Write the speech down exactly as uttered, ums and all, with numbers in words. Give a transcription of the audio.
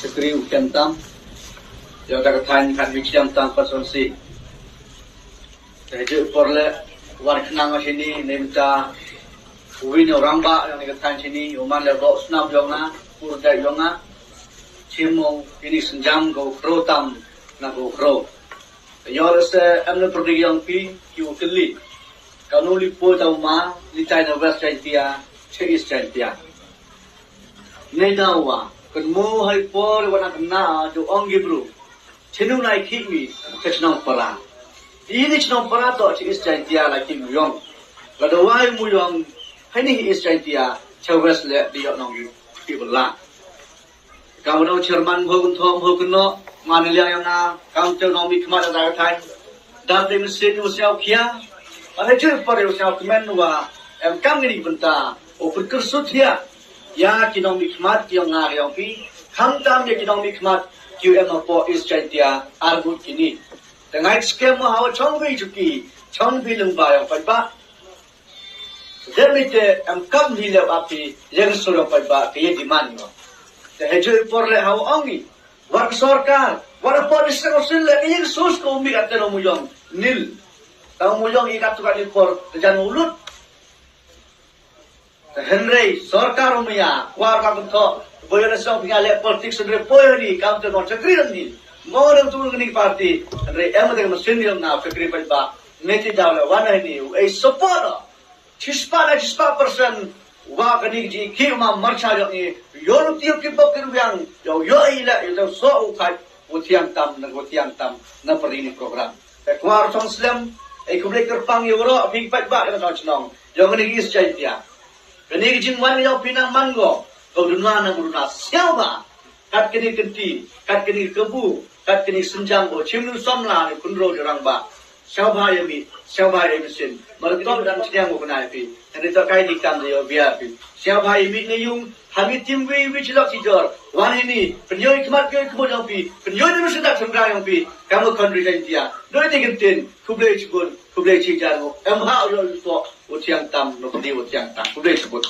Shakri u Khem Tam, ïa ka thaiñ Khatbi Khem Tam constituency. Te ha kane ka por leh, wan khnang ha shini, ne mynta u win u rangbah ïa kane ka thaiñ shini, u man leh u doh snam ïong nga, u rjai ïong nga. Chim mo ini senjam ko kro tam na ko kro. Ïa leh se em ne pyrdi ïong phi, ki u kylli. Kano li poi tau ma, li tai na West Jaintia, che East Jaintia. Ne dawa, kan mo hai por wana kena, jo ong gibru. Chinu nai ki mi, che chnong para. Ini chnong para to, che East Jaintia la ki mu ïong. La dawa mu ïong, hai ni East Jaintia, che West leh di ïong nong ki bela. Ka u nong chairman bho kun thom bho kun no, man liang ïa na, kam te nong mi khmat da ka thaiñ. Da te mi sin u siaw khia. Ane chu por u siaw kmen wa, em kam ngi ni bynta, u put kursut hia. Ïa ki nong mi khmat ki ïong nga ïong phi, kham tam ïa ki nong mi khmat, ki u em hapoh East Jaintia, ar but kini. Te ngai skem mo hawa chong bi chuki, chong bi lung ba ïong paidbah. Dep mi te em kam hi leh ap hi, ïeng sur ïong paidbah, ki ïeng demand mo. Te ha kane ka por leh hawa ong i. Wat sorkar, wat hapoh district council leh, ki ïeng sur ko mi ate no mu ïong, nil. Tau mu ïong i kat tu kat ni por, te jan u lut. Te hynrei, sorkar u mia, kwar ka kynto, boy na song pia leh politics hynrei poi ni, kam te no chakri ni. Mo dang tu ni party, hynrei em te mesin ïong na chakri paidbah, meti daw leh wan ni, u ei support. Chispah na chispah percent, wa kani ji ki ma marcha ïong ni, ïong ti ki bok ki ruang, ïong ïong i la, ïong so u kai, u thiang tam, na u thiang tam, na pyrdi ni program. Te kwar chong slem, ei khublei kyrpang ïa u ro, phi paidbah ïa na chnong, ïong kani ki East Jaintia. Kani ki jingwan ïong phi na man go, ko dunwa na dunwa siaw ba. Kat kini kynti, kat kini kabu, kat kini senjang o chim nu samla ni kynro ni rangbah. Siaw ba ïa mi, siaw ba ïa mi sin. Mar to dan chiang u kena ïa phi. Hynrei to kai ni kam de ïa bia phi. Siaw ba ïa mi ni yung, ha mi tim wi wi chilok chijor. Wan ini, pynïoh i khmat pynïoh i khmut ïong phi, pynïoh i nu sin dak sendra ïong phi. Kam u khon ri Jaintia. Doi ti kyntin, khublei chibun, khublei chijan u. Em ha u ïoh u to, u thiang tam, no pdi u thiang tam. Khublei chibun.